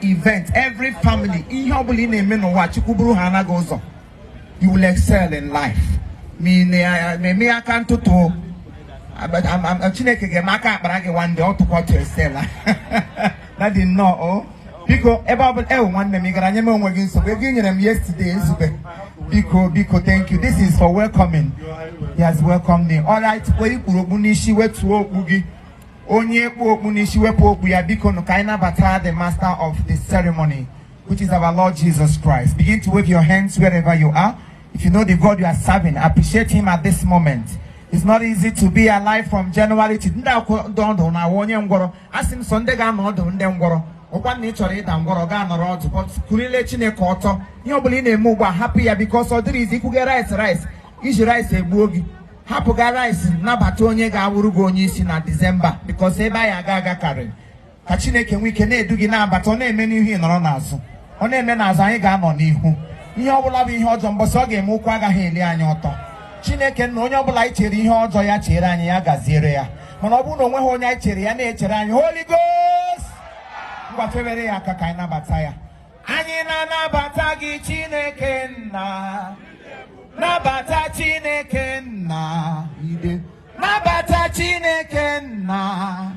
Every event, every family, ihe ọbụla ị na-eme n'ụwa, Chukwu bụrụ ha anaghị ụzọ, you will excel in life. Ma ị na-eme aka ntụtụ, Chineke ga-eme aka akpara gị one day, ọ tụkwa to excel. Daddy, nnọọ o. Biko, ebe ọbụla ewu nwanne m, ị gara nye m onwe gị nsogbu. Ego ị nyere m yesterday ezube. Biko, biko, thank you. This is for welcoming. He has welcomed me. All right, wee ikpuru okpu n'isi, wetuo okpu gị. Onye kpu okpu n'isi, wepụ okpu ya. Biko nụ, ka anyị nabata the master of the ceremony, which is our Lord Jesus Christ. Begin to wave your hands wherever you are. If you know the God you are serving, appreciate him at this moment. It's not easy to be alive from January to ndị akwụ ndụ ọdụ na awụ onye ngwọrọ. Asị m sọ ndị ga-anọ ọdụ, ndị ngwọrọ ọkwa na ị chọrọ ịda ngwọrọ, gaa nọrọ ọdụ, but kurile Chineke ọtọ. Ihe ọbụla ị na-eme ugbu a, hapụ ya, because ọ dịrị izi ikwuge rice, rice iji rice egbuo gị. Hapụga rice, nabata onye ga-awụrụ gị onye isi na Disemba, because ebe anyị aga aga karịrị ka Chineke nwee ike na-edu gị na-abata. Ọ na-eme n'ihu, ị nọrọ n'azụ. Ọ na-eme n'azụ, anyị ga-anọ n'ihu. Ihe ọbụla bụ ihe ọjọọ, mbọsị ọ ga-eme, ụkwụ agaghị eli anyị ọtọ. Chineke nna, onye ọbụla anyị chere ihe ọjọọ ya chere anyị, ya gaziere ya. Mana ọ bụrụ na onweghị onye anyị chere ya na-echere anyị, Holy Ghost, ngwa, fewere ya aka ka anyị nabata ya. Anyị na-anabata gị, Chineke nna. Nabata Chineke nna ide, nabata Chineke nna.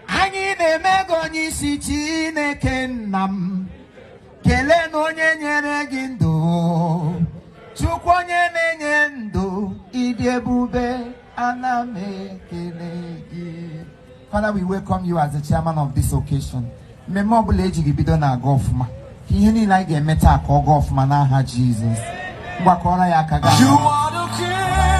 Anyị na-eme gị onye isi. Chineke nna m, kelee na onye nyere gị ndụ. Chukwu onye na-enye ndụ, ịdị ebube, ana m ekele gị. Father, we welcome you as the chairman of this occasion. Mmemme ọbụla ejighị bido na-aga ọfụma, ka ihe niile anyị ga-eme taa ka ọ gaa ọfụma n'aha Jizọs. Mgbakọrọ ya aka gaa. You are the King.